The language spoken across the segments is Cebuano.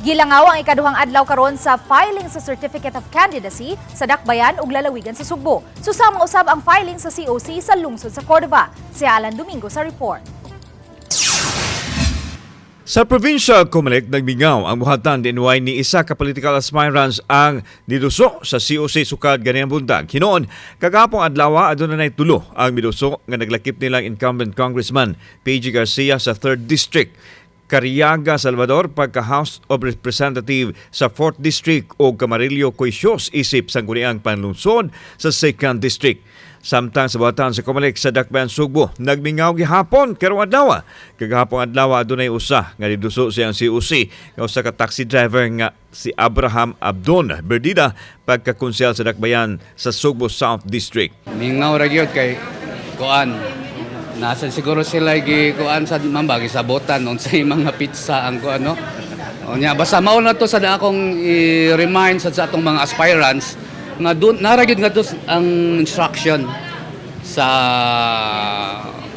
Gilangaw ang ikaduhang adlaw karon sa filing sa Certificate of Candidacy sa Dakbayan ug lalawigan sa Sugbo. Susama usab ang filing sa COC sa lungsod sa Cordova. Si Alan Domingo sa report. Sa Provincial Comelec, nagmingaw ang buhatan dinuay ni isa ka political aspirants ang niduso sa COC sukad ganiyang buntag. Hinoon, kagahapong adlaw aduna nay tulo ang miduso nga naglakip nilang incumbent Congressman PG Garcia sa 3rd District, Cariaga Salvador pagka House of Representative sa 4th District o Camarillo Coisios isip Sangguniang Panlungsod sa 2nd District. Samtang sa buhatan sa Comelec sa Dakbayan Sugbo, nagmingaw gihapon karong adlaw. Kagahapong adlaw adunay usa nga niduso siyang COC nga usa ka taxi driver nga si Abraham Abdon Berdida pagkakonsehal sa Dakbayan sa Sugbo South District. Mingaw ra gyud kay kuan. Nasa siguro sila gi kuan sa mamba gisabotan unsay mga pizza ang kuan, no. O nya basta mao na to sa akong i-remind sa atong mga aspirants nga dun nara gyud nga to ang instruction sa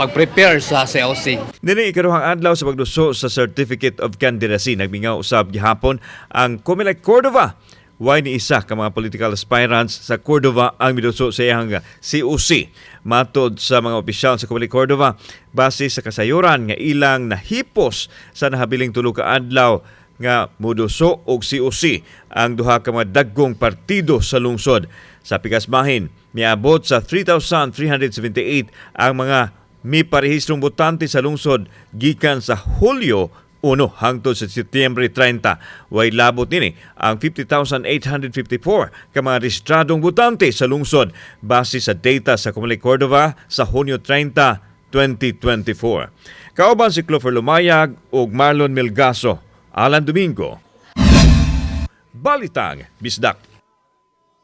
pag-prepare sa COC. Nini ikaduhang adlaw sa pagduso sa Certificate of Candidacy, nagmingaw usab gihapon ang Comelec Cordova. Way ni isa ka mga political aspirants sa Cordova ang miduso sa iyang COC. Matod sa mga opisyal sa Comelec Cordova, base sa kasayuran nga ilang nahipos sa nahabiling 3 ka adlaw nga muduso og COC ang duha ka mga dagkong partido sa lungsod. Sa pikas bahin, miabot sa 3,378 ang mga miparehistrong botante sa lungsod gikan sa Hulyo 1 hangtod sa Setyembre 30. Way labot nini ang 50,854 ka mga rehistradong botante sa lungsod base sa data sa Comelec Cordova sa Hunyo 30, 2024. Kauban si Clover Lumayag ug Marlon Melgaso. Alan Domingo. Balitang Bisdak.